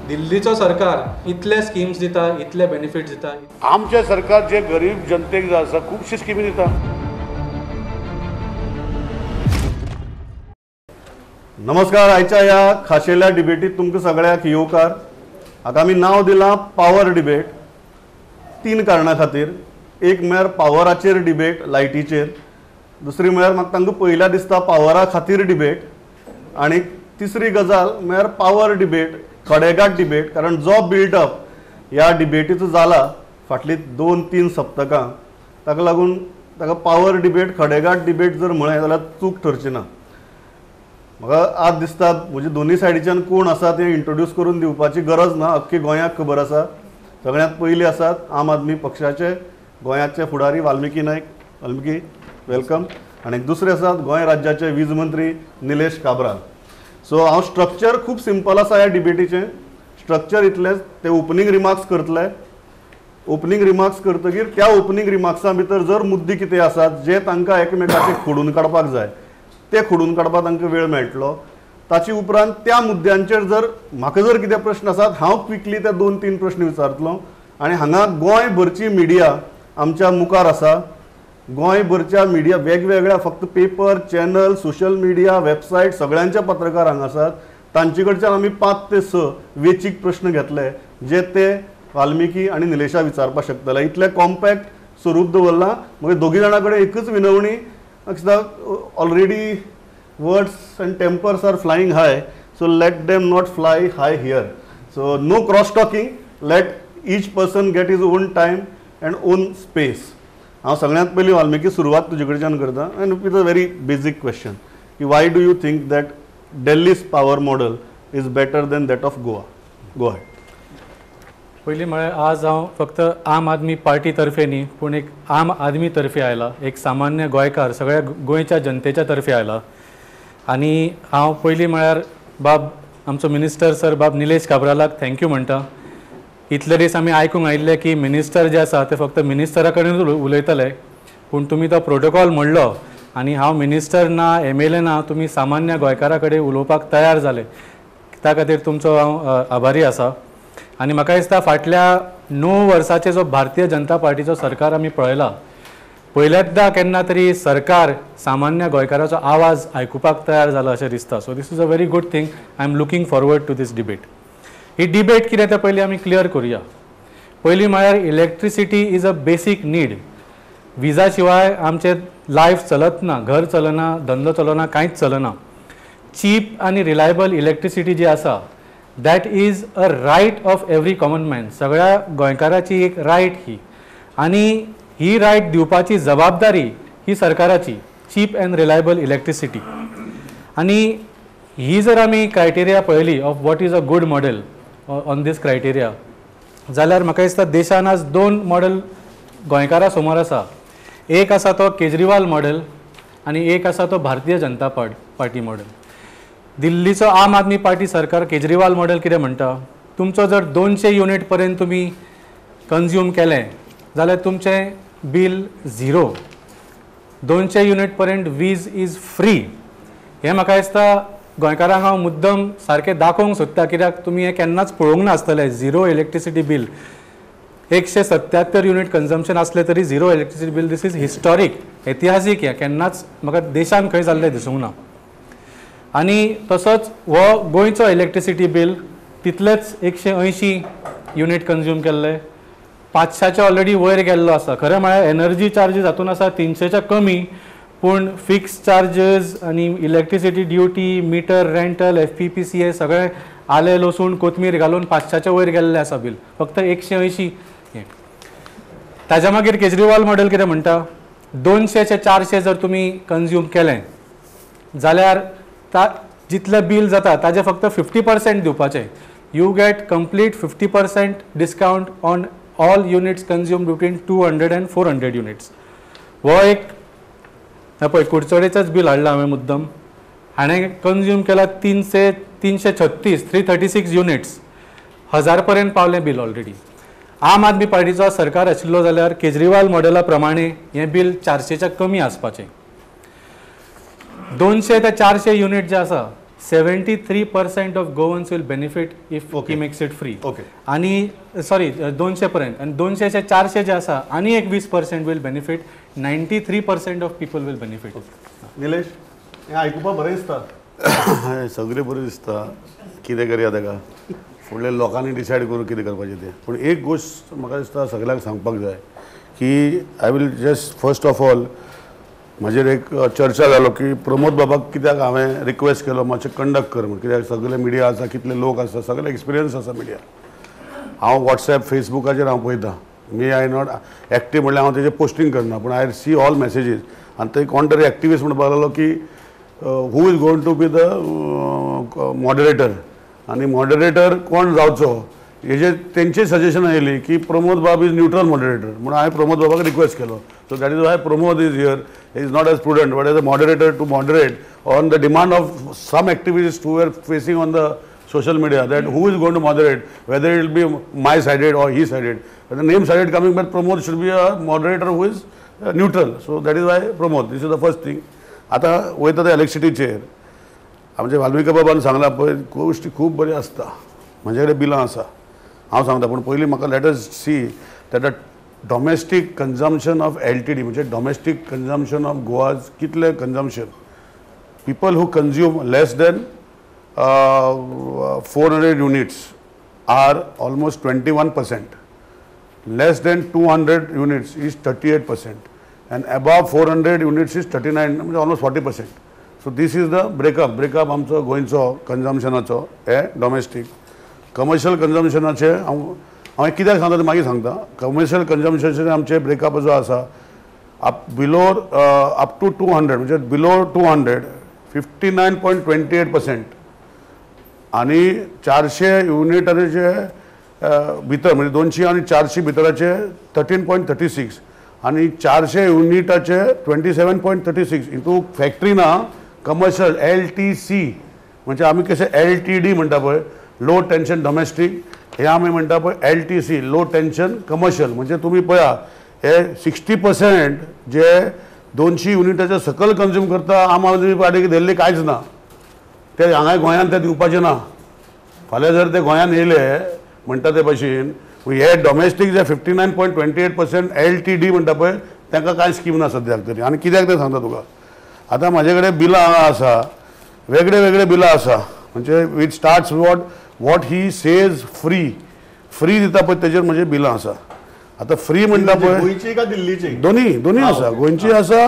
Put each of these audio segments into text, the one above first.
दिल्लीचो सरकार इतले स्किम्स दिता, इतले बेनिफिट्स दिता. आमचें सरकार जे गरीब जनतेक जाय आसा खुबशी स्किमी दिता. नमस्कार, आयच्या ह्या खाशेल्या डिबेटीत तुमकां सगळ्यांक येवकार. हाका आमी नांव दिलां पावर डिबेट, तीन कारणां खातीर. एक म्हळ्यार पावराचेर डिबेट, लायटीचेर. दुसरी म्हळ्यार म्हाका तांकां पयल्या दिसता पावरा खातीर डिबेट. आनी तिसरी गजाल म्हळ्यार पावर डिबेट, खडेगांठ डिबेट, कारण जो बिल्डअप ह्या डिबेटीचो जाला फाटलीं 2-3 सप्तकां, ताका लागून ताका पावर डिबेट, खडेगांठ डिबेट जर म्हळें जाल्यार चूक ठरची ना. म्हाका आज दिसता म्हजे दोनूय सायडीच्यान कोण आसा तें इंट्रोड्यूस करून दिवपाची गरज ना, अख्खी गोंयाक खबर आसा. सगळ्यांत पयलीं आसात आम आदमी पक्षाचे गोंयाचे फुडारी वाल्मिकी नायक. वाल्मिकी, welcome. आनी दुसरे आसात गोंय राज्याचे वीज मंत्री निलेश काब्राल. सो हांव स्ट्रक्चर खूब सिंपल आसा ह्या डिबेटीचें. स्ट्रक्चर इतलेंच, ते ओपनींग रिमार्क्स करतले. ओपनींग रिमार्क्स करतकीर त्या ओपनींग रिमार्क्सां भितर जर मुद्दे कितें आसात जे तांकां एकमेकाचे खोडून काडपाक जाय, ते खोडून काडपाक तांकां वेळ मेळटलो. ताचे उपरांत त्या मुद्द्यांचेर जर म्हाका जर कितें प्रश्न आसात, हांव क्विकली ते 2-3 प्रश्न विचारतलो. आनी हांगा गोंयभरची मिडिया आमच्या मुखार आसा. गोंयभरच्या मिडिया वेगवेगळ्या, फक्त paper, channel, social media, website, सगळ्यांचे पत्रकार हांगा आसात. तांचे कडच्यान आमी 5 ते 6 वेचीक प्रश्न घेतले जे ते वाल्मिकी आनी निलेशा विचारपाक शकतले. इतलें कॉम्पॅक्ट स्वरूप दवरलां. मागीर दोगी जाणां कडेन एकूच विनवणी, Already words and tempers are flying high, so let them not fly high here. So no cross talking, let each person get his own time and own space. हांव सगळ्यांत पयलीं वाल्मिकी सुरवात तुजे कडच्यान करता, and with a very basic question की why do you think that Delhi's power model is better than that of Goa? Go ahead. पयलीं म्हळ्यार आज हांव फक्त आम आदमी पार्टी तर्फे न्ही, पूण एक आम आदमी तर्फे आयला, एक सामान्य गोंयकार, सगळ्या गोंयच्या जनतेच्या तर्फे आयला. आनी हांव पयलीं म्हळ्यार बाब आमचो मिनिस्टर सर बाब निलेश काब्रालाक thank you म्हणटा. इतले दीस आमी आयकूंक आयिल्ले की मिनिस्टर जे आसा ते फक्त मिनिस्टरा कडेनूच उलयतले, पूण तुमी तो प्रोटोकॉल म्हणलो आनी हांव मिनिस्टर ना, MLA ना, तुमी सामान्य गोंयकारा कडेन उलोवपाक तयार जाले, त्या खातीर तुमचो हांव आभारी आसा. आनी म्हाका दिसता फाटल्या 9 वर्साचे जो भारतीय जनता पार्टीचो सरकार आमी पळयला, पयल्यांदा केन्ना तरी सरकार सामान्य गोंयकाराचो आवाज आयकुपाक तयार जाला अशें दिसता. So this is a very good thing. I am looking forward to this debate. He debate कितें तें पयलीं आमी क्लियर करुया. पयलीं म्हळ्यार electricity is a basic need. Visa शिवाय आमचें लायफ चलत ना, घर चलना, धंदो चलना, कांयच चलना. चीप आनी रिलायबल इलेक्ट्रिसिटी जी आसा, that is a right of every common man. सगळ्या गोंयकाराची एक रायट ही, आनी ही रायट दिवपाची जबाबदारी ही सरकाराची, चीप अँड रिलायबल इलेक्ट्रिसिटी. आनी ही जर आमी क्रायटेरिया पळयली of what is a good model on this criteria, जाल्यार म्हाका दिसता देशान आज 2 मॉडेल गोंयकारा समोर आसा. एक आसा तो केजरीवाल मॉडेल आनी एक आसा तो भारतीय जनता पार्टी मॉडेल. दिल्लीचो आम आदमी पार्टी सरकार केजरीवाल मॉडेल कितें म्हणटा, तुमचो जर 200 युनिट पर्यंत तुमी कंज्यूम केलें जाल्यार तुमचें बील 0, 200 युनिट पर्यंत वीज is free. हें म्हाका दिसता गोंयकारांक हांव मुद्दम सारकें दाखोवंक सोदता, कित्याक तुमी हें केन्नाच पळोवंक नासतलें. 0 इलेक्ट्रिसिटी बील, 177 युनिट कन्जम्पशन आसलें तरी 0 electricity bill, this is historic, ऐतिहासीक. हें केन्नाच म्हाका देशान खंय जाल्लें दिसूंक ना. आनी तसोच हो गोंयचो इलेक्ट्रिसिटी बील तितलेच 180 युनिट कन्ज्यूम केल्ले, 500च्या ऑलरेडी वयर गेल्लो आसा. खरें म्हळ्यार एनर्जी चार्जीस हातून आसा 300च्या कमी, पूण फिक्स चार्जीस आनी electricity duty, meter rental, FPPCA सगळें आलें लसूण कोथमीर घालून 500च्या वयर गेल्लें आसा बील, फक्त 180. ताज्या मागीर केजरीवाल मॉडेल कितें म्हणटा, 200 ते 400 जर तुमी कन्ज्यूम केलें जाल्यार जितलें बील जाता ताजें फक्त 50% दिवपाचें. You get complete 50% discount on all units consume between 200 and 400 units. हो एक पळय कुडचडेचेंच बील हाडलां हांवें मुद्दम. हाणें कन्ज्यूम केला 336 336 युनिट्स, 1000 पर्यंत पावलें बील ऑलरेडी. आम आदमी पार्टीचो सरकार आशिल्लो जाल्यार केजरीवाल मॉडेला प्रमाणे हें बील 400च्या कमी आसपाचें. 200 ते 400 युनिट जे आसा 73% of Goans will benefit if he makes it free. आनी सॉरी 200 पर्यंत, आनी 200 ते 400 जे आसा आनी एक 20% will benefit, 93% of people will benefit. Nilesh, हें आयकुपाक बरें दिसता. सगळें बरें दिसता. कितें करया ताका फुडल्या लोकांनी डिसायड करूं कितें करपाचें तें. पूण एक गोश्ट म्हाका दिसता सगळ्यांक सांगपाक जाय की I will just first of all म्हजेर एक चर्चा जालो की प्रमोद बाबाक कित्याक हांवें रिक्वेस्ट केलो मातशें कंडक्ट कर म्हण, कित्याक सगळे मिडिया आसा, कितले लोक आसा, सगळे एक्सपिरियन्स आसा मिडिया. हांव वॉट्सएप फेसबुकाचेर हांव पळयता, मी I not active म्हणल्यार हांव तेजेर पोस्टींग करना, पूण I see all messages. आनी थंय कोण तरी एक्टिविस्ट म्हणपाक लागलो की who is going to be the moderator, आनी मॉडरेटर कोण जावचो हेजेर तेंचे सजेशन आयली की प्रमोद बाब is neutral moderator, म्हणून हांवें प्रमोद बाबाक रिक्वेस्ट केलो. So that is why Pramod is here, is not as prudent but as a moderator to moderate on the demand of some activist who are facing on the social media that who is going to moderate, whether it will be my sided or he sided. The name sided coming, but Pramod should be a moderator who is neutral. So that is why Pramod, this is the first thing. आतां वयता ते इलेक्ट्रिसिटीचेर आमचे वाल्मिकी बाबान सांगलां पळय, गोश्टी खूब बरी आसता. म्हजे कडेन बिलां आसा, हांव सांगता, पूण पयलीं म्हाका let us see that a domestic consumption of LTD म्हणजे डोमेस्टीक कन्जम्पशन ऑफ गोवाज कितलें consumption, people who consume less than 400 units are almost 21%, less than 200 units is 38%, and above 400 units is 39, म्हणजे almost 40%. So this is the breakup. Breakup आमचो गोंयचो कन्जम्पशनाचो हे domestic. Commercial कन्जम्पशनाचे हांव हांवें कित्याक सांगता तें मागीर सांगता. कमर्शियल कन्जम्पशनाचे आमचे ब्रेकअप जो आसा अप बिलो अप टू 200 म्हणजे बिलो 200 59.28% आनी 400 युनिटाचे भितर म्हणजे 200 आनी 400 भितराचे 13.36 आनी 400 युनिटाचे 27.36. हितून फॅक्टरी ना, कमर्शियल LTC म्हणजे आमी कशें LTD म्हणटा पळय, लो टेन्शन डोमेस्टीक, हे आमी म्हणटा पळय LTC लो टेन्शन कमर्शियल. म्हणजे तुमी पळया हे 60% जे 200 युनिटाचे सकयल कन्ज्यूम करता आम आदमी पार्टीक दिल्ली कांयच ना, ते हांगा गोंयांत ते दिवपाचें ना. फाल्यां जर ते गोंयांत येयले म्हणटा ते भशेन हे डोमेस्टीक जे 59.28% LTD म्हणटा पळय तांकां कांय स्कीम ना सद्याक तरी. आनी कित्याक तें सांगता तुका. आतां म्हाजे कडेन बिलां हांगा आसा, वेगळे वेगळे बिलां आसा, म्हणजे which starts what what he says free free दिता पळय तेजेर म्हजे बिलां आसा. आतां फ्री म्हणटा पळय गोंयची का दिल्लीची, दोन्ही दोन्ही आसा, गोंयची आसा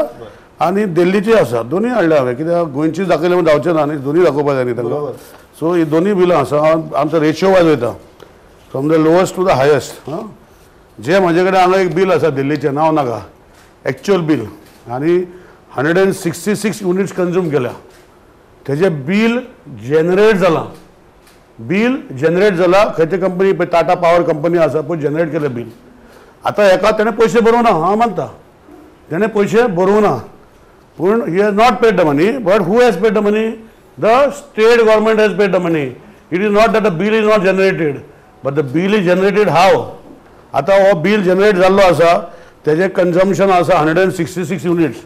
आनी दिल्लीची आसा, दोन्ही हाडल्या हांवें, कित्याक गोंयची दाखयल्या म्हूण जावचें ना न्ही, दोन्ही दाखोवपा जाय न्ही तांकां. सो ही दोन्ही बिलां आसा, आमचो रेशियो वायज वयता from the lowest to the highest. हां, जे म्हजे कडेन हांगा एक बील आसा दिल्लीचें, नांव नाका, एक्चुअल बील, आनी 166 युनिट्स कन्ज्यूम केल्या, तेजें बील जनरेट जालां, बील जनरेट जालां खंयची कंपनी पळय टाटा पावर कंपनी आसा पळय, जनरेट केलें बील. आतां हेका तेणें पयशे भरूंक ना, हांव मानता तेणें पयशे भरूंक ना, पूण he has not paid the money. But who has paid the money? The state government has paid the money. It is not that the bill is not generated, but the bill is generated how? आतां हो bill generate जाल्लो आसा, तेजें consumption आसा 166 units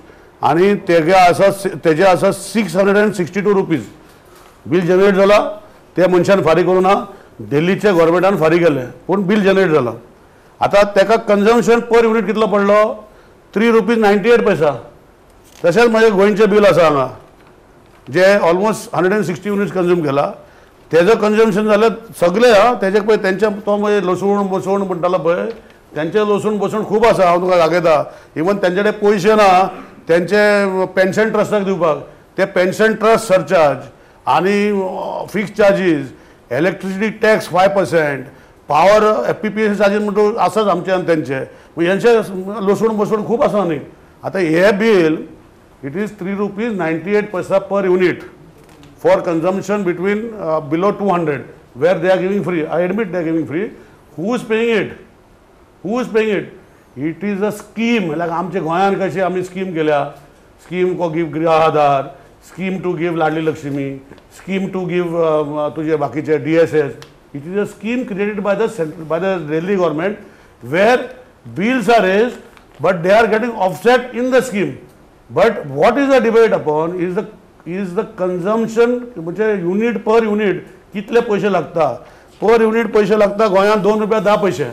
आनी तेगे आसा तेजे आसा 662 रुपीज. बील जनरेट जाला, ते मनशान फारीक करूं ना, दिल्लीच्या गव्हर्मेंटान फारीक केलें, पूण बील जनरेट जाला. आतां तेका कन्जम्पशन पर युनिट कितलो पडलो? 3 रुपीज 98 पैसा. तशेंच म्हजें गोंयचें बील आसा हांगा, जे ऑलमोस्ट 160 युनिट्स कन्ज्यूम केला, तेजो कन्जम्पशन जालें सगळें. हा, तेजे पळय तेंच्या तो मागीर लसूण बसूण म्हणटालो पळय, तेंचें लसूण बसूण खूब आसा, हांव तुका दाखयता. इवन तेंचे कडेन पयशे ना तेंचे पेन्शन ट्रस्टाक दिवपाक, ते पेन्शन ट्रस्ट सरचार्ज आनी fix charges, electricity tax 5%, power FPPS charges म्हणटा आसाच आमचे आनी तेंचे, हेंचे लसूण बसूण खूब आसा न्ही. आतां हें bill it is 3 rupees 98 paisa per unit for consumption between below 200, where they are giving free. I admit they are giving free. Who is paying it? Who is paying it? It is a scheme. Like आमचे गोंयांत कशी आमी scheme केल्या, scheme to give Griha Aadhar, scheme to give Ladli Lakshmi, scheme to give तुजे बाकीचे DSS. It is a scheme created by the Delhi government where bills are raised but they are getting offset in the scheme. But what is the debate upon is the Is the consumption म्हणजे unit पर unit कितले पयशे लागता. पर unit पयशे लागता गोंयांत 2 रुपया 10 पैसे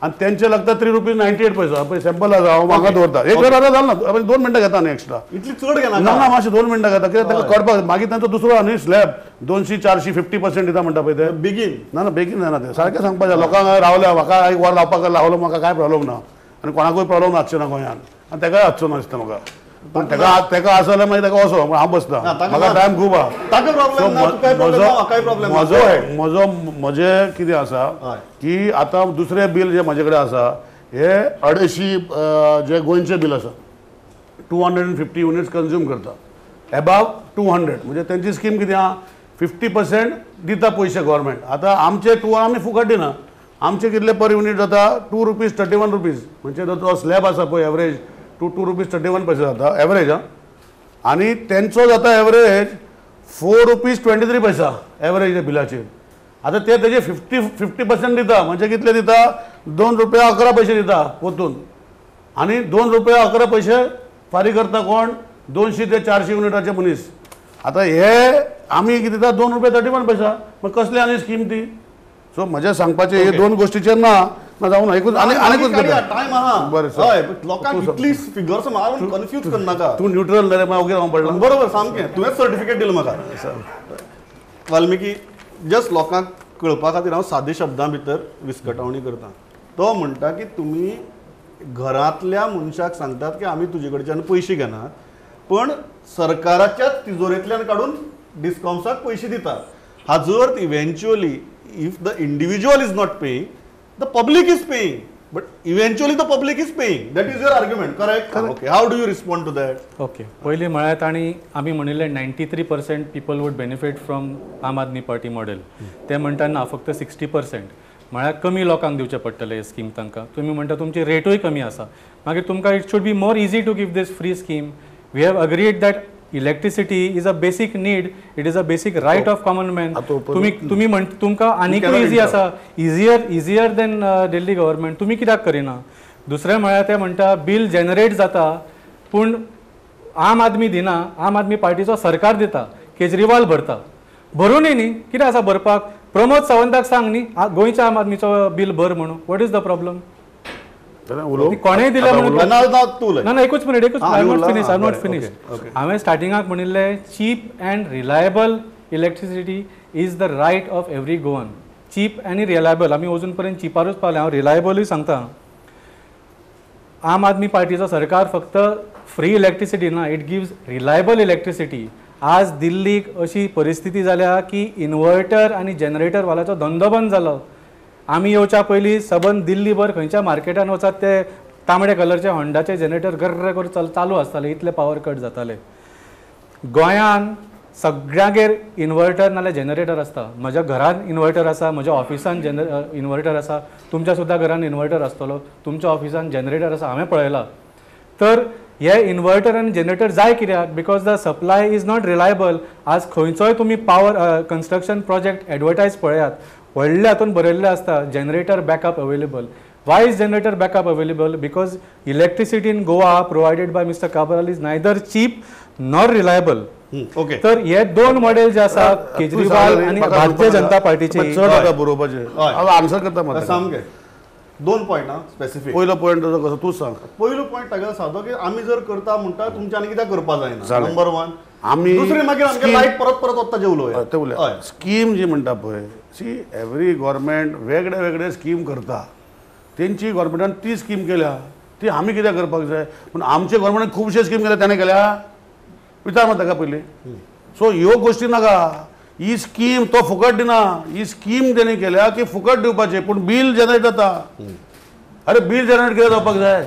आनी तेंचे लागता 3 रुपीज 98 पैसा. पळय सॅम्पल आसा, हांव म्हाका दवरता एक वेळ जालें ना, 2 मिनटां घेता न्ही एक्स्ट्रा, इतली चड घेना ना ना मातशें 2 मिनटां घेता कित्याक ताका कळपाक. मागीर तांचो दुसरो आहा न्ही स्लॅब 200-400 50% दिता म्हणटा पळय ते बेगीन. ना ना बेगीन जायना तें, सारकें सांगपाचें लोकांक. रावल्या म्हाका एक वर लावपाक लावलो, म्हाका कांय प्रॉब्लम ना आनी कोणाकूय प्रॉब्लम आसचो ना गोंयांत, आनी तेकाय आसचो ना दिसता म्हाका. पूण तेका तेका आसा जाल्यार मागीर तेका वचो, हांव बसता, म्हाका टायम खूब आहा. म्हजो म्हजो म्हजें कितें आसा की आतां दुसरें बील जें म्हजे कडेन आसा हे 250 जे गोंयचें बील आसा 250 युनिट्स कंज्यूम करता, एबाव 200. म्हणजे तेंची स्कीम कितें आहा 50% दिता पयशे गव्हर्मेंट. आतां आमचे 2 आमी फुकट दिना, आमचे कितले पर युनीट जाता 2 रुपीज 31 रुपीज, म्हणजे तो स्लॅब आसा पळय एवरेज 2 रुपीज 31 पैसे जाता एवरेज. आं, आनी तेंचो जाता एवरेज 4 रुपीज 23 पैसा एवरेज बिलाचेर. आतां ते तेजे 50% दिता, म्हणजे कितले दिता 2 रुपया 11 पैसे दिता वतून, आनी 2 रुपया 11 पैसे फारीक करता कोण 200 ते 400 युनिटाचे मनीस. आतां हे आमी कितें दिता 2 रुपया 31 पैसा, मग कसली आनी स्कीम ती. सो म्हजें सांगपाचें हे 2 गोश्टीचेर ना ना जावन एकूच आनी आनीकूच टायम आहा. बरें सर, लोकांक इतली फिगर्स मारून कन्फ्यूज करनाका. तूं न्यूट्रल जाल्यार मागीर ओगे रावंक पडला. बरोबर, सामकें तुवेंच सर्टिफिकेट दिलें म्हाका. वाल्मिकी, जस्ट लोकांक कळपा खातीर हांव सादे शब्दां भितर विस्कटावणी करता. तो म्हणटा की तुमी घरांतल्या मनशाक सांगतात की आमी तुजे कडच्यान पयशे घेनात, पण सरकाराच्याच तिजोरेंतल्यान काडून डिस्कॉम्साक पयशे दितात. हाजो अर्थ eventually if the individual is not paying, the public is paying, but eventually the public is paying. That is your argument, correct? Okay, how do you respond to that? Okay, पयलीं म्हळ्यार तांणी आमी म्हणिल्लें 93% people would benefit from Aam Aadmi Party model. ते म्हणटा ना फक्त 60%, म्हळ्यार कमी लोकांक दिवचें पडटलें हे स्कीम तांकां. तुमी म्हणटा तुमची रेटूय कमी आसा, मागीर तुमकां it should be more easy to give this free scheme. We have agreed that electricity is a basic need, it is a basic right of common man. तुम्ही तुम्ही म्हण तुमकां आनीकूय इजी आसा, इजियर देन दिल्ली गव्हर्मेंट. तुमी कित्याक करिना? दुसरें म्हळ्यार ते म्हणटा बील जनरेट जाता पूण आम आदमी दिना, आम आदमी पार्टीचो सरकार दिता, केजरीवाल भरता. भरूनय न्ही, कितें आसा भरपाक? प्रमोद सावंताक सांग न्ही गोंयच्या आम आदमीचो बील भर म्हणून. What is the problem? कोणेय दिलें म्हणून ना ना, एकूच मिनीट, एकूच. I not finish, I not finish. हांवें स्टार्टिंगाक म्हणिल्लें cheap and reliable electricity is the right of every Goan. Cheap आनी रिलायबल, आमी अजून पर्यंत चिपारूच पावले. हांव रिलायबलूय सांगता. आम आदमी पार्टीचो सरकार फक्त फ्री इलेक्ट्रिसिटी ना, it gives reliable electricity. आज दिल्लीक अशी परिस्थिती जाल्या की इन्वर्टर आनी जनरेटर वाल्याचो धंदो बंद जालो. आमी येवच्या पयलीं सबंद दिल्लीभर खंयच्या मार्केटान वचात ते तांबडे कलरचे होंडाचे जनरेटर गर्र करून चालू आसताले, इतले पावर कट जाताले. गोंयान सगळ्यांगेर इन्वर्टर नाल्यार जनरेटर आसता. म्हज्या घरान इन्वर्टर आसा, म्हज्या ऑफिसान इन्वर्टर आसा, तुमच्या सुद्दां घरान इन्वर्टर आसतलो, तुमच्या ऑफिसान जनरेटर आसा, हांवें पळयलां. तर हे इन्वर्टर आनी जनरेटर जाय कित्याक? Because the supply is not reliable. आज खंयचोय तुमी पावर कन्स्ट्रक्शन प्रोजेक्ट एडवर्टायज पळयात, व्हडल्या हातून बरयल्लें आसता generator backup available. Why is generator backup available? Because electricity in Goa provided by Mister Cabral is neither cheap nor reliable. Okay, तर हे 2 मॉडेल जे आसा केजरीवाल आनी भारतीय जनता पार्टीचे चड जाता बरोवपाचें. हांव आन्सर करता म्हाका सामकें. 2 पॉयंट स्पेसिफीक. पयलो पॉयंट ताजो कसो तूं सांग. पयलो पॉयंट तागेलो सादो की आमी जर करता म्हणटा तुमच्यान कित्याक करपा जायना, नंबर 1. आमी दुसरी मागीर आमगे लायट परत परत वता जेवलो ते उलय. स्कीम जी म्हणटा पळय, सी एवरी गव्हर्मेंट वेगळे वेगळे स्कीम करता. तेंची गव्हर्मेंटान ती स्कीम केल्या, ती आमी कित्याक करपाक जाय? पूण आमचे गव्हर्मेंटान खुबशे स्कीम केल्या, ताणें केल्या विचार मात ताका पयलीं. सो ह्यो गोश्टी नाका. ही स्कीम तो फुकट दिना, ही स्कीम तेणी केल्या की फुकट दिवपाचें, पूण बील जनरेट जाता. अरे बील जनरेट कित्याक जावपाक जाय?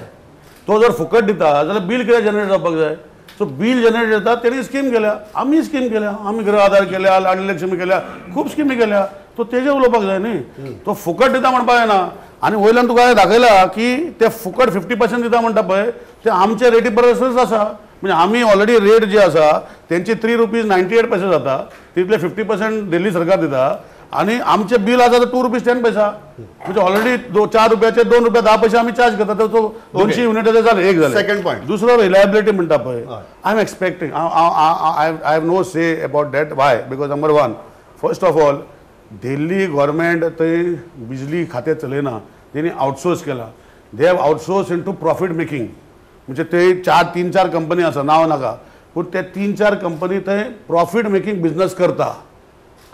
तो जर फुकट दिता जाल्यार बील कित्याक जनरेट जावपाक जाय? सो बील जनरेट जाता, तेणी स्कीम केल्या, आमी स्कीम केल्या, आमी गृह आधार केल्या, लाडली लक्ष्मी केल्या, खूब स्किमी केल्या. तो तेजेर उलोवपाक जाय न्ही. तो फुकट दिता म्हणपाक जायना. आनी वयल्यान तुका दाखयला की ते फुकट 50% दिता म्हणटा पळय, ते आमचे रेटी परसच आसा. म्हणजे आमी ऑलरेडी रेट जे आसा तेंची 3 रुपीज 98 पैसे जाता, तितले 50% दिल्ली सरकार दिता. आनी आमचें बील आसा 2 रुपीज 10 पैसा, म्हणजे ऑलरेडी 4 रुपयाचे 2 रुपया 10 पैसे आमी चार्ज करता. तो 200 युनिटाचे जाले एक जालें. सेकंड पॉयंट, दुसरो रिलायबिलिटी म्हणटा पळय, I am expecting, I have no say about that. Why? Because number one, first of all Delhi government थंय बिजली खातें चलयना, तेणी आउटसोर्स केला. They have outsource into profit making. म्हणजे ते 3-4 कंपनी आसा, नांव नाका, पूण ते 3-4 कंपनी थंय प्रॉफीट मेकिंग बिजनस करता.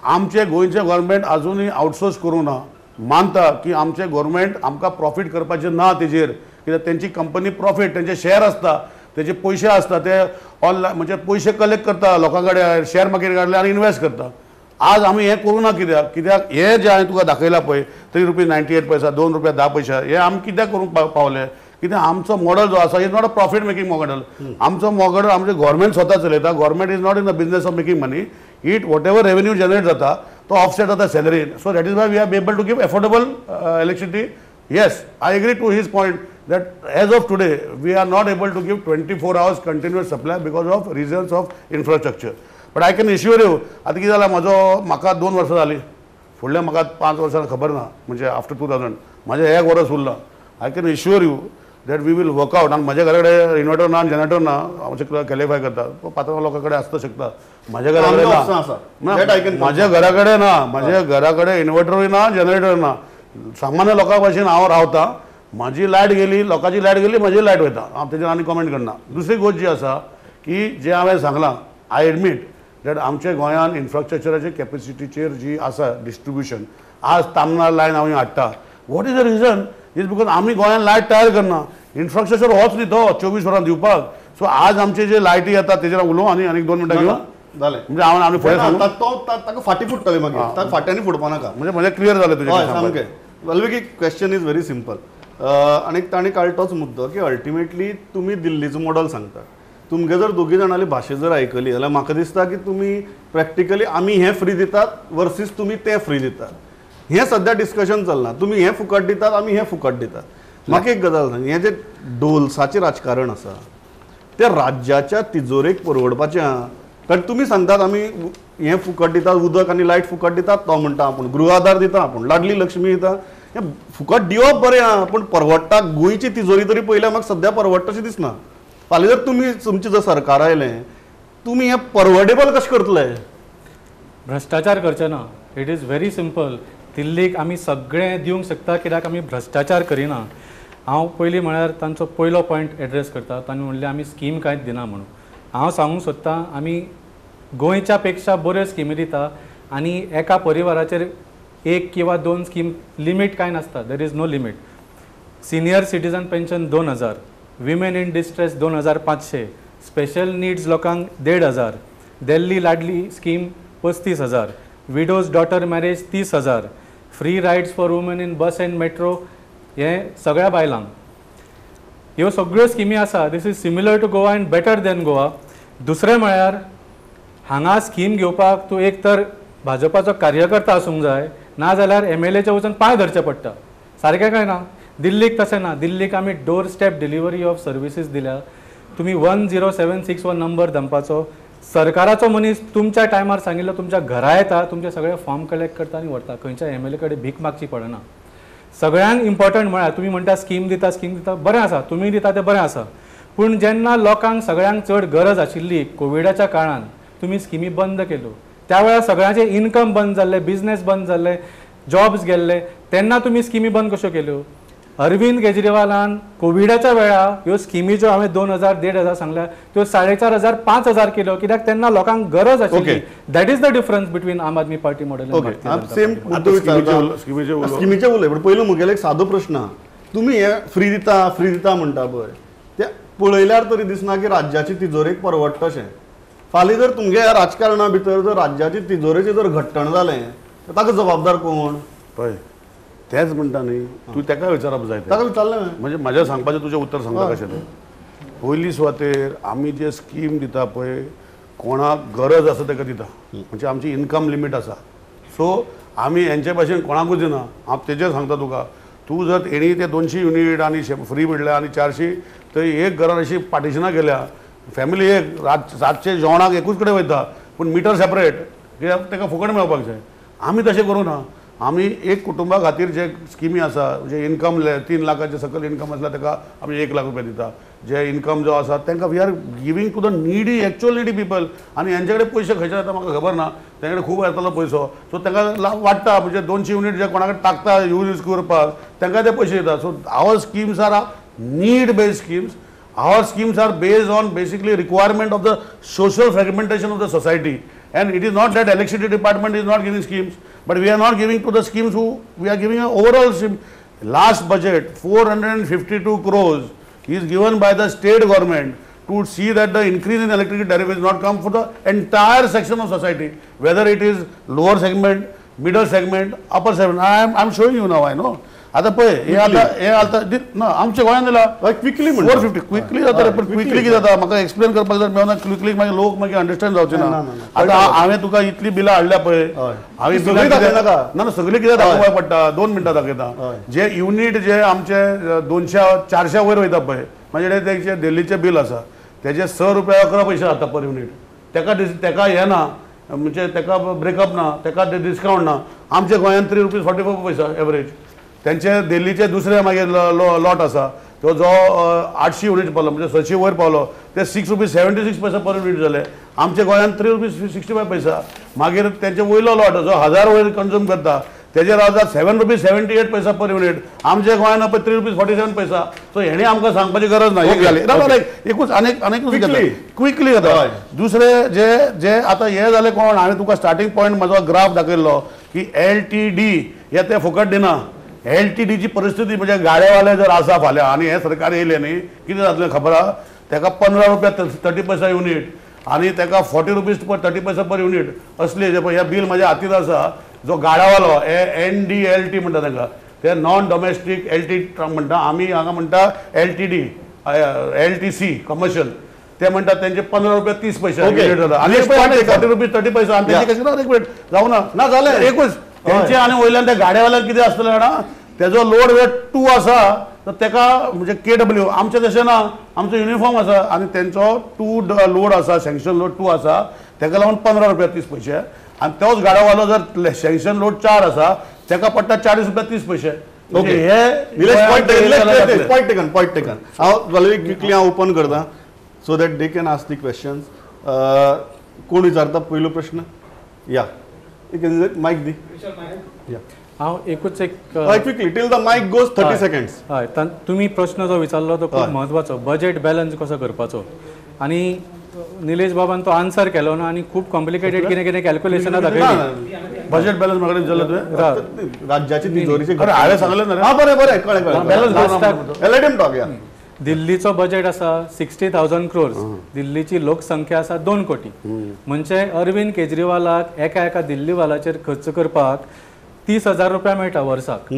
आमचे गोंयचे गव्हर्मेंट अजुनूय आउटसोर्स करूं ना, मानता की आमचे गव्हर्मेंट आमकां प्रॉफीट करपाचें ना तेजेर, कित्याक तेंची कंपनी प्रॉफीट, तेंचे शेअर आसता, तेजे पयशे आसता, ते ऑनलायन म्हणजे पयशे कलेक्ट करता लोकां कडेन, शेअर मार्केट काडले आनी इनवेस्ट करता. आज आमी हें करूं ना कित्याक, कित्याक हें जें हांवें तुका दाखयलां पळय 3 रुपीज 98 पैसा, 2 रुपया 10 पैसा, हें आमी कित्याक करूंक पावले? कित्याक आमचो मॉडल जो आसा is not a profit making model. आमचो मॉडल आमचें गव्हर्मेंट स्वता चलयता. Government is not in the business of making money. It whatever revenue generate जाता तो ऑफसेट जाता सॅलरीन. So that is why we are able to give affordable electricity. Yes, I agree to his point that as of today we are not able to give 24 hours continuous supply because of reasons of infrastructure. But I can assure you, आतां कितें जालां, म्हजो म्हाका 2 वर्सां जालीं, फुडल्या म्हाका 5 वर्सां खबर ना, म्हणजे आफ्टर 2000 म्हाजें एक वर्स उरलां. I can assure you that we will work out. आनी म्हज्या घरा कडेन इन्वर्टर ना, जनरेटर ना, हांव क्वॉलिफाय करता, पात्रांव लोकां कडेन आसता शकता, म्हज्या घरा कडेन ना, म्हज्या घरा कडेन ना, म्हज्या घरा कडेन इन्वर्टरूय ना, जनरेटर ना. सामान्य लोकां भाशेन हांव रावता. म्हाजी लायट गेली, लोकांची लायट गेली, म्हजी लायट वयता, हांव तेजेर आनी कॉमेंट करना. दुसरी गोश्ट जी आसा की जें हांवें सांगलां, I admit that आमच्या गोंयांत इन्फ्रास्ट्रक्चराचे कॅपेसिटीचेर जी आसा डिस्ट्रिब्युशन, आज तामनार लायन आमी हाडटा. What is the reason? Is because आमी गोंयांत लायट तयार करना, इन्फ्रास्ट्रक्चर होच न्ही तो 24 वरां दिवपाक. सो आज आमचे जे लायटी येता तेजेर उलोवं आनी आनीक 2 मिनटां घेवन जालें. म्हणजे हांव आमी फुडें सांगू ताका फाटीं फुडटलें मागीर, ताका फाट्यांनी फुडपा नाका. म्हणजे म्हजें क्लियर जालें तुजें सामकें. Valmiki, question is very simple. आनी ताणें काडलो तोच मुद्दो की अल्टिमेटली तुमी दिल्लीचो मॉडल सांगता. तुमगे जर दोगी जाणांली भाशा जर आयकली जाल्यार म्हाका दिसता की तुमी प्रॅक्टिकली आमी हें फ्री दितात वर्सीस तुमी तें फ्री दितात, हें सद्या डिस्कशन चल्लां. तुमी हें फुकट दितात, आमी हें फुकट दितात. म्हाका एक गजाल सांग, हें जें डोल्साचें राजकारण आसा तें राज्याच्या तिजोरेक परवडपाचें आहा. कारण तुमी सांगतात आमी हें फुकट दितात, उदक आनी लायट फुकट दितात, तो म्हणटा आपूण गृह आधार दिता, आपूण लाडली लक्ष्मी दिता. हें फुकट दिवप बरें आहा, पूण परवडटा गोंयची तिजोरी तरी पळयल्यार म्हाका सद्या परवडटा अशें दिसना. फाल्यां जर तुमी तुमचें जर सरकार आयलें, तुमी हें परवडेबल कशें करतले? भ्रश्टाचार करचे ना. It is very simple. दिल्लीक आमी सगळें दिवंक शकता कित्याक आमी भ्रश्टाचार करिना. हांव पयलीं म्हळ्यार तांचो पयलो पॉयंट एड्रेस करता. तांणी म्हणलें आमी स्कीम कांयच दिना म्हणून. हांव सांगूंक सोदतां आमी गोंयच्या पेक्षा बऱ्यो स्किमी दिता आनी एका परिवाराचेर 1 किंवा 2 स्कीम, लिमीट कांय नासता. There is no limit. Senior citizen pension 2000, women in distress 2500, special needs लोकांक 1500, दिल्ली Ladli scheme 35000, widows daughter marriage 30000, free rides for women in bus and metro, हें सगळ्या बायलांक. ह्यो सगळ्यो स्किमी आसा. This is similar to Goa and better than Goa. दुसरें म्हळ्यार हांगा स्कीम घेवपाक तूं एक तर भाजपाचो कार्यकर्ता आसूंक जाय, ना जाल्यार MLAच्या वचून पांय धरचें पडटा. सारकें काय ना? दिल्लीक तशें ना. दिल्लीक आमी door step delivery of services दिल्या. तुमी 10761 नंबर दमपाचो, सरकाराचो मनीस तुमच्या टायमार सांगिल्लो तुमच्या घरा येता, तुमचे सगळे फॉर्म कलेक्ट करता आनी व्हरता. खंयच्या MLA कडेन भीक मागची पडना. सगळ्यांक इम्पॉर्टंट म्हळ्यार तुमी म्हणटा स्कीम दिता, स्कीम दिता, बरें आसा, तुमी दिता तें बरें आसा, पूण जेन्ना लोकांक सगळ्यांक चड गरज आशिल्ली कोविडाच्या काळान तुमी स्किमी बंद केल्यो. त्या वेळार सगळ्यांचे इनकम बंद जाल्ले, बिजनेस बंद जाल्ले, जॉब्स गेल्ले, तेन्ना तुमी स्किमी बंद कश्यो केल्यो? अरविंद केजरीवालान कोविडाच्या वेळार ह्यो स्किमी ज्यो हांवें 2000 1500 सांगल्या त्यो 4500 5000 केल्यो, कित्याक तेन्ना लोकांक गरज आशिल्ली. That is the difference between Aam Aadmi Party model. Same स्किमीचे उलय, पण पयलो म्हगेलो एक सादो प्रश्न आहा. तुमी हे फ्री दिता फ्री दिता म्हणटा पळय, ते पळयल्यार तरी दिसना की राज्याची तिजोरेक परवडटा अशें. फाल्यां जर तुमगे ह्या राजकारणा भितर जर राज्याची तिजोरेचें जर घट्टण जालें तर ताका जबाबदार कोण? पळय तेंच म्हणटा न्ही, तूं ताका विचारप जाय. ताका विचारलें म्हणजे म्हज्या सांगपाचें तुजें उत्तर सांगता कशें तें. पयली सुवातेर आमी जे स्कीम दिता पळय, कोणाक गरज आसा ताका दिता, म्हणजे आमची इनकम लिमीट आसा. सो आमी हेंचे भाशेन कोणाकूच दिना. हांव तेजेर सांगता तुका, तूं जर तेणी ते 200 युनीट आनी फ्री म्हणल्या आनी 400, थंय एक घरान अशी पार्टिशनां केल्या, फॅमिली एक रातचे जेवणाक एकूच कडेन वयता, पूण मिटर सेपरेट, कित्याक ताका फुकट मेळपाक जाय. आमी तशें करूं ना. आमी एक कुटुंबा खातीर जे स्किमी आसा जे इनकम 3 लाखाचे सकयल इनकम आसल्यार ताका आमी 1 लाख रुपया दिता. जे इनकम जो आसा तांकां we are giving to the needy, actual needy people. आनी हेंचे कडेन पयशे खंयचे येता म्हाका खबर ना, तेंचे कडेन खूब येतलो पयसो. सो तांकां वाडटा म्हणजे 200 युनीट जे कोणा कडेन टाकता यूज करपाक तांकां ते पयशे दिता. So our schemes are need based schemes. Our schemes are based on basically requirement of the social fragmentation of the society. And it is not that electricity department is not giving schemes, but we are not giving to the schemes who we are giving an overall scheme. Last budget, 452 crores is given by the state government to see that the increase in electricity tariff is not come for the entire section of society, whether it is lower segment, middle segment, upper segment. I am showing you now, I know. आतां पळय हे आतां हे आतां ना आमच्या गोंयांत दिला क्विकली 450 क्विकली जाता रे. पण क्विकली कितें जाता म्हाका एक्सप्लेन करपाक जर मेळना क्विकली मागीर लोक मागीर अंडरस्टँड जावचे ना. आतां हांवें तुका इतली बिलां हाडल्या पळय, हांवें सगळीं दाखयनाका ना, सगळीं कितें दाखोवपाक पडटा. 2 मिनटां दाखयता. जे युनीट जे आमचे 200-400 वयर वयता पळय, म्हणजे तेजे दिल्लीचें बील आसा तेजे 6 रुपया 11 पयशे जाता पर युनीट. तेका तेका हें ना म्हणजे तेका ब्रेकअप ना, तेका डिस्कावंट ना. आमच्या गोंयांत 3 रुपीज 44 पैसा एवरेज. तेंचे दिल्लीचे दुसरे मागीर लॉट आसा तो जो 800 युनीट पावलो म्हणजे 600 वयर पावलो ते 6 रुपीज 76 पैसा पर युनीट जाले. आमच्या गोंयांत 3 रुपीज 65 पैसा. मागीर तेंचे वयलो लॉट जो 1000 वयर कंज्यूम करता तेजेर आसा 7 रुपीज 78 पैसा पर युनीट. आमच्या गोंयांत पळय 3 रुपीज 47 पैसा. सो हेणी आमकां सांगपाची गरज ना. एक जाली एकूच आनीक क्विकली जाता. दुसरे जे जे आतां हे जाले कोण, हांवें तुका स्टार्टींग पॉयंट म्हजो ग्राफ दाखयल्लो की LTD हे ते फुकट दिना. LTDची परिस्थिती म्हणजे गाड्यावाले जर आसा फाल्यां आनी हें सरकार येयलें न्ही कितें जातलें खबर आहा. तेका 15 रुपया 30 पैसा युनीट आनी तेका 40 रुपीज 30 पैसा पर युनीट असले जे पळय हें बील म्हाज्या हातीन आसा. जो गाडावालो NDLT म्हणटा तांकां, ते नॉन डोमेस्टीक LT म्हणटा, आमी हांगा म्हणटा LTD LTC commercial. ते म्हणटात तेंचे 15 रुपया 30 पैसे युनीट जाता आनी 40 रुपीज 30 पैसा. आनी तेंचे कशें एक मिनट जावं ना ना जालें एकूच तेंचे. आनी वयल्यान त्या गाड्यावाल्यान कितें आसतलें जाणा, तेजो लोड वेट 2 आसा तर तेका म्हणजे KW आमचें तशें ना, आमचो युनिफॉर्म आसा आनी तेंचो 2 लोड आसा, सँक्शन लोड 2 आसा, तेका लागून 15 रुपया 30 पैसे. आनी तोच गाडोवालो जर सँक्शन लोड 4 आसा तेका पडटा 40 रुपया 30 पैसे. ओके, हे पॉयंट टेकन, पॉयंट टेकन. हांव जाल्यार क्विकली हांव ओपन करता so that they can ask the questions. कोण विचारता पयलो प्रश्न? या मायक दी. हांव एकूच एक quickly till the mic goes 30 seconds. हय, तुमी प्रश्न जो विचारलो तो खूब म्हत्वाचो, बजेट बॅलन्स कसो करपाचो. आनी निलेश बाबान तो आन्सर केलो ना आनी खूब कॉम्प्लिकेटेड कितें कितें कॅल्क्युलेशनां दाखयली. बजेट बॅलन्स म्हाका जालें तुवें राज्याची तिजोरीची हांवें सांगलें ना. हां बरें बरें कळ्ळें कळ्ळें. Let him talk. या दिल्लीचो बजेट आसा 60,000 क्रोर्स, दिल्लीची लोकसंख्या आसा 2 कोटी. म्हणजे अरविंद केजरीवालाक एका एका दिल्लीवालाचेर खर्च करपाक 30,000 रुपया मेळटा वर्साक.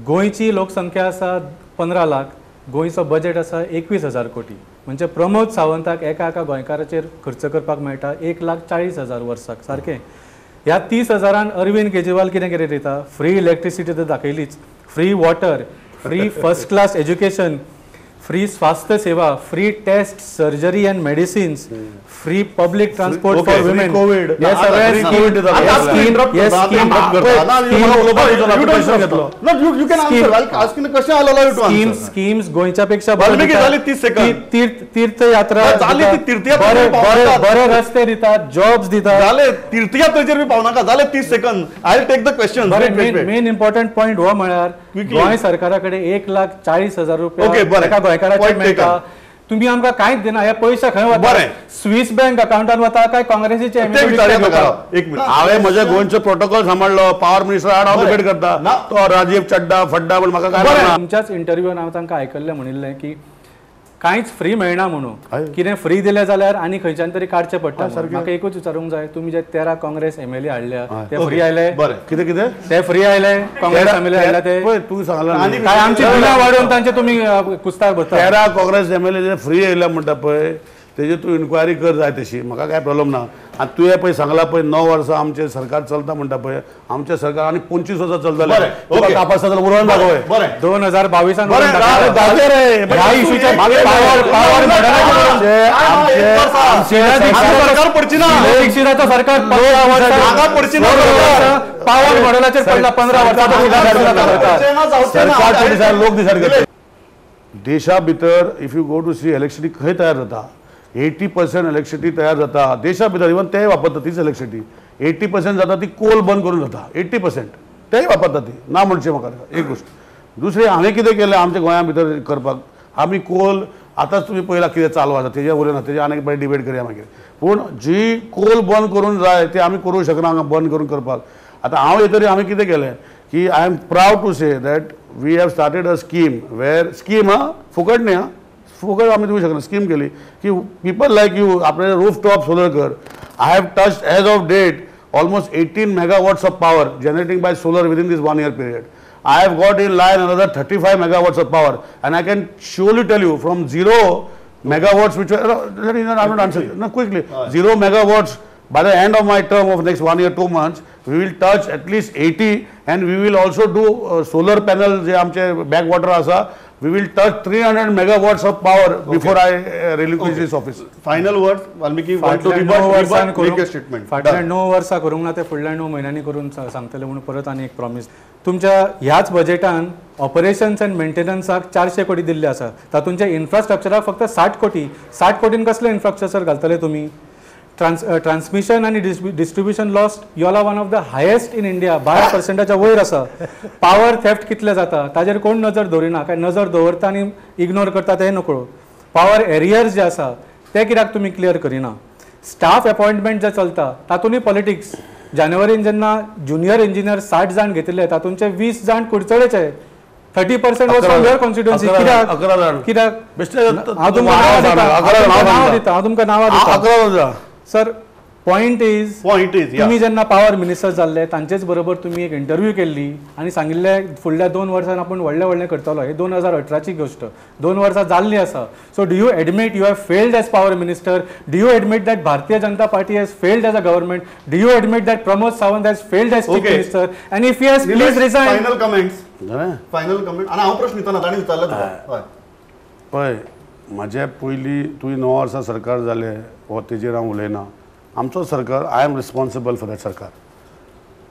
गोंयची लोकसंख्या आसा 15 लाख, गोंयचो बजेट आसा 21,000 कोटी. म्हणजे प्रमोद सावंताक एका एका गोंयकाराचेर खर्च करपाक मेळटा 1,40,000 वर्साक सारकें. ह्या 30,000 अरविंद केजरीवाल कितें कितें दिता? फ्री इलेक्ट्रिसिटी तर दाखयलीच, free water, free first class education, free स्वास्थ्य सेवा, free test, surgery and medicines, free public transport for women. हे सगळे स्किम्स गोंयच्या पेक्षा तीर्थयात्रा, बरे रस्ते दितात, जॉब्स दितात. तीर्थयात्रेचेर बी पावनाका जाले 30 second. I take the question. Main important point हो म्हळ्यार गोंय सरकारा कडेन 1,40,000 रुपया एका गोंयकाराचे मेळटा. तुम्ही आमकां कांयच दिना. हे पयशे खंय वता? स्विस बँक अकाउंटान वता काय काँग्रेसीचे? एक मिनिट, हांवें म्हज्या गोंयचो प्रोटोकॉल सांबाळ्ळो. पावर मिनिस्टर आड हांव डिबेट करता, तो राजीव चड्डा फड्डा म्हण म्हाका काय. तुमच्याच इंटरव्यून हांव तांकां आयकल्लें म्हणिल्लें की कांयच फ्री मेळना म्हणून, कितें फ्री दिलें जाल्यार आनी खंयच्यान तरी काडचें पडटा. म्हाका एकूच विचारूंक जाय, तुमी जे 13 काँग्रेस MLA हाडल्या ते फ्री आयले? कितें कितें ते फ्री आयले? काँग्रेस MLA हाडल्या ते तूं सांगला काय आमची बिलां वाडोवन तांचे तुमी कुस्तार भरता? 13 काँग्रेस MLA जे फ्री येयले म्हणटा पळय तेजे तूं इन्क्वायरी कर जाय तशी, म्हाका कांय प्रॉब्लम ना. आनी तुवें पळय सांगलां पळय 9 वर्सां आमचें सरकार चलता म्हणटा पळय, आमचें सरकार आनी 25 वर्सां चलतलें. तुका तपासता जाल्यार उलोवन दाखय. बरें 2022 सरकार पावर मॉडेलाचेर पडला 15 वर्सां. सरकार लोक डिसायड करता. देशा भितर if you go to see electricity खंय तयार जाता, 80% इलेक्ट्रिसिटी तयार जाता देशा भितर. इवन तेय वापरता तीच इलेक्ट्रिसिटी. 80% जाता ती कोल बंद करून जाता, 80% तेय वापरता ती ना म्हणचें म्हाका एक गोश्ट. दुसरें हांवें कितें केलें आमच्या गोंया भितर करपाक, आमी कोल आतांच तुमी पळयला कितें चालू आसा तेजेर उलयना, तेजेर आनी बरें डिबेट करया मागीर. पूण जी कोल बंद करून जाय ती आमी करूंक शकना हांगा बंद करून करपाक. आतां हांव येतरी आमी कितें केलें की I am proud to say that we have started a scheme where scheme हा फुकट न्ही, हा फुकट आमी दिवंक शकना. स्कीम केली की पिपल लायक you आपले रूफ टॉप सोलर कर. I have touched as of date almost 18 megawatts of power generating by solar within this 1 year period. I have got in line another 35 megawatts of power, and I can surely tell you from 0 megawatts, which were, let me, I am not answering, no, quickly, 0 megawatts by the end of my term of next 1 year 2 months, we will touch at least 80, and we will also do solar panel जे आमचे backwater आसा, we will touch 300 megawatts of power before I relinquish this office. Final words, Valmiki, want to rebut, make a statement. फाटल्या 9 वर्सां करूंक ना ते फुडल्या 9 म्हयन्यांनी करून सांगतले म्हणून परत आनी एक प्रॉमीस. तुमच्या ह्याच बजेटान ऑपरेशन्स अँड मेंटेनन्साक 400 कोटी दिल्ले आसा, तातूंच्या इन्फ्रास्ट्रक्चराक फक्त 60 कोटी. 60 कोटीन कसलें इन्फ्रास्ट्रक्चर घालतले तुमी? ट्रान्समिशन आनी distribution loss y'all are one of the highest in India, 12%च्या वयर आसा. पावर थेफ्ट कितले जाता ताजेर कोण नजर दवरिना, काय नजर दवरता आनी इग्नोर करता तें नकळो. पावर एरियर्स जे आसा ते कित्याक तुमी क्लियर करिना? स्टाफ अपॉयंटमेंट जे चलता तातूंतय पॉलिटिक्स. जानेवारीन जेन्ना ज्युनियर इंजिनियर 60 जाण घेतिल्ले तातूंचे 20 जाण कुडचडेचे, 30% was from your constituency. कित्याक? कित्याक? हांव तुमकां नांवां दिता, हांव तुमकां नांवां दिता सर. पॉयंट is तुमी जेन्ना पावर मिनिस्टर जाल्ले तांचेच बरोबर तुमी एक इंटरव्यू केल्ली आनी सांगिल्ले फुडल्या 2 वर्सां आपूण व्हडलें व्हडलें करतलो. हे 2018ची गोश्ट, 2 वर्सां जाल्लीं आसा. So do you admit you have failed as power minister? Do you admit that Bharatiya Janata Party has failed as a government? Do you admit that Pramod Sawant has failed as chief minister? And if yes, please resign. Final comments, final comment. आनी हांव प्रश्न दितना तांणी विचारले तुका. पळय, म्हाजे पयलीं तुवें 9 वर्सां सरकार जालें हो तेजेर हांव उलयना. आमचो सरकार, I am responsible for that सरकार.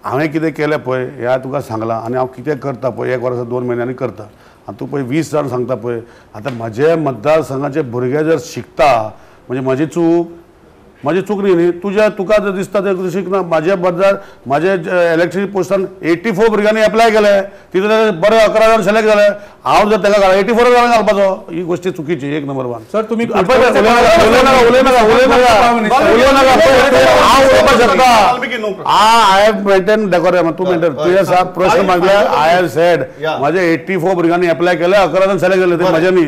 हांवें कितें केलें पळय हें तुका सांगलां, आनी हांव कितें करता पळय 1 वर्सा 2 म्हयन्यांनी करता. आनी तूं पळय 20 जाण सांगता पळय. आतां म्हजे मतदारसंघाचे भुरगे जर शिकता म्हणजे म्हजी चूक, म्हजी चूक न्ही न्ही तुज्या, तुका जर दिसता तें तूं शिकना. म्हाजे मतदार, म्हाजे इलेक्ट्रिसिटी पोस्टान 84 भुरग्यांनी एप्लाय केलें, तितून बरे 11 जाण सिलेक्ट जाले. हांव जर ताका 84 जाणांक घालपाचो, ही गोश्टी चुकीची. एक नंबर 1. सर तुमी उलयनाका, उलयनाका, उलयनाका, उलयनाका. हांव उलोवपाक शकता. I have maintain decorum, तूं मेंटेन. तुवें साहेब प्रश्न मागले, I have said म्हाजे 84 भुरग्यांनी एप्लाय केले, 11 जाण सिलेक्ट जाले, ते म्हजे न्ही,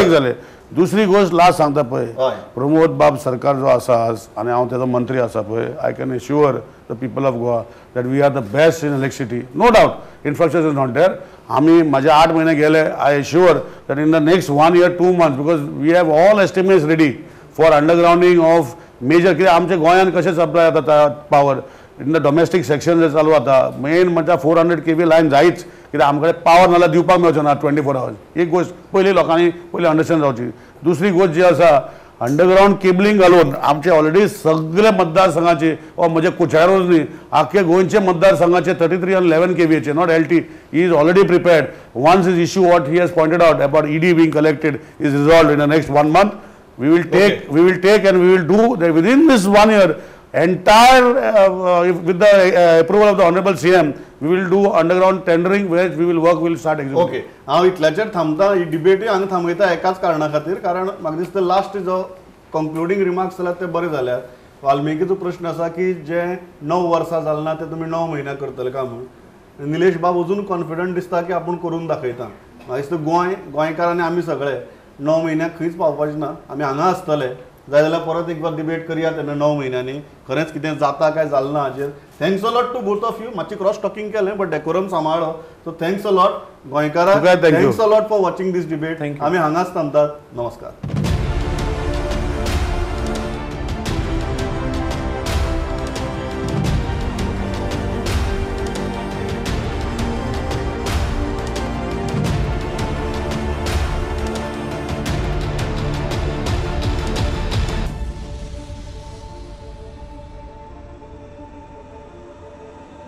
एक जाले. दुसरी गोश्ट लास्ट सांगता पळय, प्रमोद बाब सरकार जो आसा आनी हांव तेजो मंत्री आसा पळय, I can assure the people of Goa that we are the best in electricity. No doubt infrastructure is not there. आमी म्हाजे 8 म्हयने गेले, I assure that in the next 1 year 2 months, because we have all estimates ready for undergrounding of major. कित्याक आमच्या गोंयांत कशें supply जाता power in the domestic section जे चालू जाता, मेन म्हणटा 400 kV line जायच, कित्याक आमचे कडेन पावर नाल्यार दिवपाक मेळचो ना 24 आवर्स. एक गोश्ट पयलीं लोकांनी पयलीं अंडरस्टँड जावची. दुसरी गोश्ट जी आसा, अंडरग्रावंड केबलिंग घालून आमचे ऑलरेडी सगळे मतदारसंघाचे, वा म्हजे कुचाळूच न्ही, आख्खे गोंयचे मतदारसंघाचे 33 and 11 kVAचे, not LT, is already prepared. Once is issue what he has pointed out about ED being collected is resolved in the next 1 month, we will take, we will take and we will do that within this 1 year. Entire with the approval of the Honorable CM, we will do underground tendering where we will work, we will start executing. Okay, हांव इतल्याचेर थांबता. ही डिबेटूय हांगा थांबयता एकाच कारणा खातीर, कारण म्हाका दिसता last जो कंक्लुडींग रिमार्क्स जाल्यार ते बरे जाल्यार. वाल्मिकीचो प्रश्न आसा की जे 9 वर्सां जालें ना ते तुमी 9 म्हयन्या करतले काय म्हूण. निलेश बाब अजून कॉन्फिडंट दिसता की आपूण करून दाखयता. म्हाका दिसता गोंय, गोंयकार आनी आमी सगळे 9 म्हयन्याक खंयच पावपाचे ना, आमी हांगा आसतले. जाय जाल्यार परत एक बार डिबेट करया तेन्ना 9 म्हयन्यांनी खरेंच कितें जाता काय जालें ना हाजेर. Thanks a lot to both of you. मातशी क्रॉस टॉकिंग केलें बट डेकोरम सांबाळ्ळो, सो thanks a lot गोंयकाराक. Thanks a lot for watching this debate. आमी हांगाच थांबतात. नमस्कार.